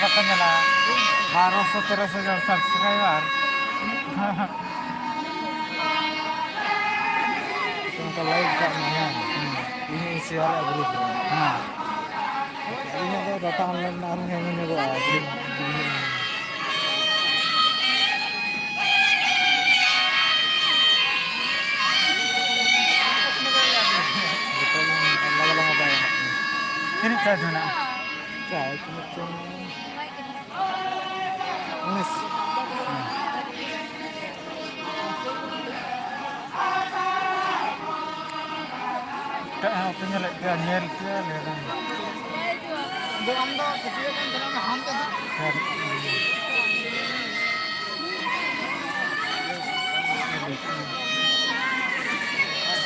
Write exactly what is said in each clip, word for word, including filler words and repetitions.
ᱠᱟᱛᱷᱟ ᱧᱮᱞᱟ, ᱵᱟᱨᱚᱥᱚ ᱛᱮᱨᱚᱥᱚ ᱡᱚᱱ subscriber᱾ ᱚᱱᱠᱟ live ᱠᱟᱜ ᱢᱮ, ᱦᱮᱸ᱾ ᱤᱧ ᱤᱧ share ᱟ group ᱨᱮ᱾ ᱦᱮᱸ᱾ ᱤᱧᱟᱹᱜ ᱫᱚ data online ᱨᱮᱱᱟᱜ ᱟᱨᱦᱚᱸ ᱦᱮᱸ ᱧᱚᱜᱚᱜᱼᱟ᱾ ᱡᱚᱛᱚ ᱞᱟᱜᱟ ᱞᱟᱜᱟ ᱵᱟᱭ ᱜᱟᱱᱚᱜ ᱠᱟᱱᱟ᱾ ᱛᱤᱱᱟᱹᱜ charge ᱢᱮᱱᱟᱜᱼᱟ? ᱪᱟᱭ ᱛᱤᱱᱟᱹᱜ ᱪᱚᱝ? ᱩᱱᱤᱥ᱾ ᱮᱴᱟᱜ ᱦᱚᱸ ᱠᱚ ᱧᱮᱞᱮᱫ ᱜᱮᱭᱟ, ᱧᱮᱞ ᱠᱮᱭᱟ, ᱞᱟᱹᱭ ᱫᱟᱹᱧ᱾ ᱟᱫᱚ ᱟᱢ ᱫᱚ ᱠᱟᱹᱴᱤᱡ ᱠᱟᱱ ᱛᱟᱞᱟᱝ ᱢᱮ, ᱦᱟᱱᱛᱮ ᱫᱚ᱾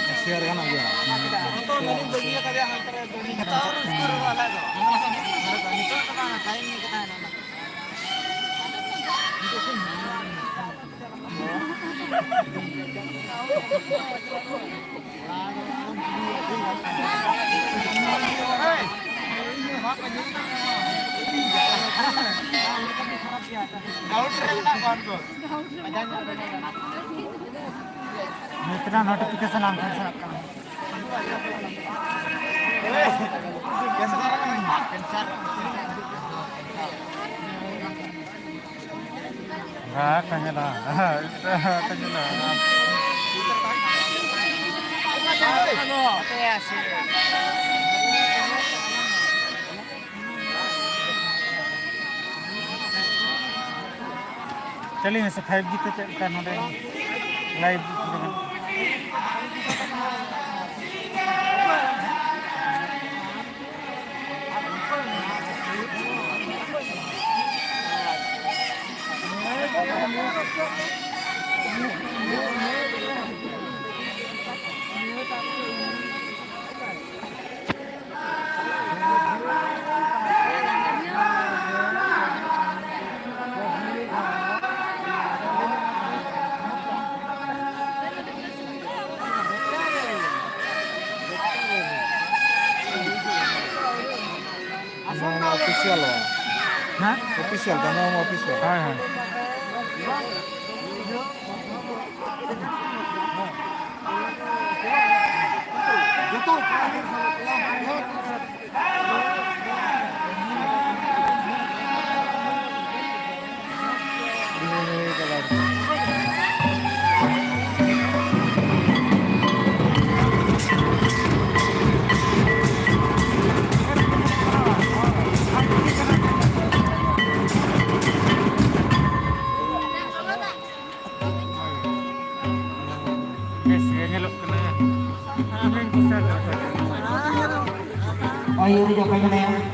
ᱥᱮ share ᱜᱟᱱᱚᱜ ᱜᱮᱭᱟ᱾ ᱦᱟᱱᱛᱮ ᱨᱮ ᱫᱚ ᱤᱭᱟᱹ ᱠᱟᱫᱮᱭᱟ, ᱦᱟᱱᱛᱮ ᱨᱮ ᱫᱚ ᱱᱤᱛᱚᱜ ᱨᱟᱹᱥᱠᱟᱹ ᱨᱮ ᱟᱞᱮ ᱫᱚ᱾ ᱱᱤᱛᱚᱜ ᱫᱚ ᱵᱟᱝ, time ᱜᱮ ᱛᱟᱦᱮᱱᱟ ᱚᱱᱟ ᱫᱚ᱾ ᱱᱤᱛᱱᱟ notification ᱟᱢ ᱴᱷᱮᱱ ᱥᱮᱱᱚᱜ ᱠᱟᱱᱟ᱾ ᱦᱮᱸ, ᱠᱚ ᱧᱮᱞᱟ᱾ ᱦᱮᱸ, ᱠᱚ ᱧᱮᱞᱟ᱾ ᱪᱟᱹᱞᱩᱭ ᱢᱮᱥᱮ, five G ᱛᱮ ᱪᱮᱫ ᱞᱮᱠᱟ ᱱᱚᱰᱮ live ᱯᱩᱨᱟᱹ ᱜᱟᱱᱚᱜᱼᱟ? ᱱᱚᱣᱟ ᱚᱯᱷᱤᱥᱤᱭᱟᱞ ᱵᱟᱝ? ᱦᱮᱸ? ᱚᱯᱷᱤᱥᱤᱭᱟᱞ ᱠᱟᱱᱟ, ᱱᱚᱣᱟ ᱢᱟ ᱚᱯᱷᱤᱥᱤᱭᱟᱞ᱾ ᱦᱳᱭ, ᱦᱳᱭ᱾ ᱵᱮᱥ ᱜᱮ ᱧᱮᱞᱚᱜ ᱠᱟᱱᱟ᱾ ᱟᱢᱮᱢ ᱠᱩᱥᱤᱭᱟᱜ ᱠᱟᱱᱟ᱾ ᱦᱳᱭ, ᱩᱱᱤ ᱫᱚ ᱚᱠᱚᱭ ᱠᱟᱱᱟᱭ?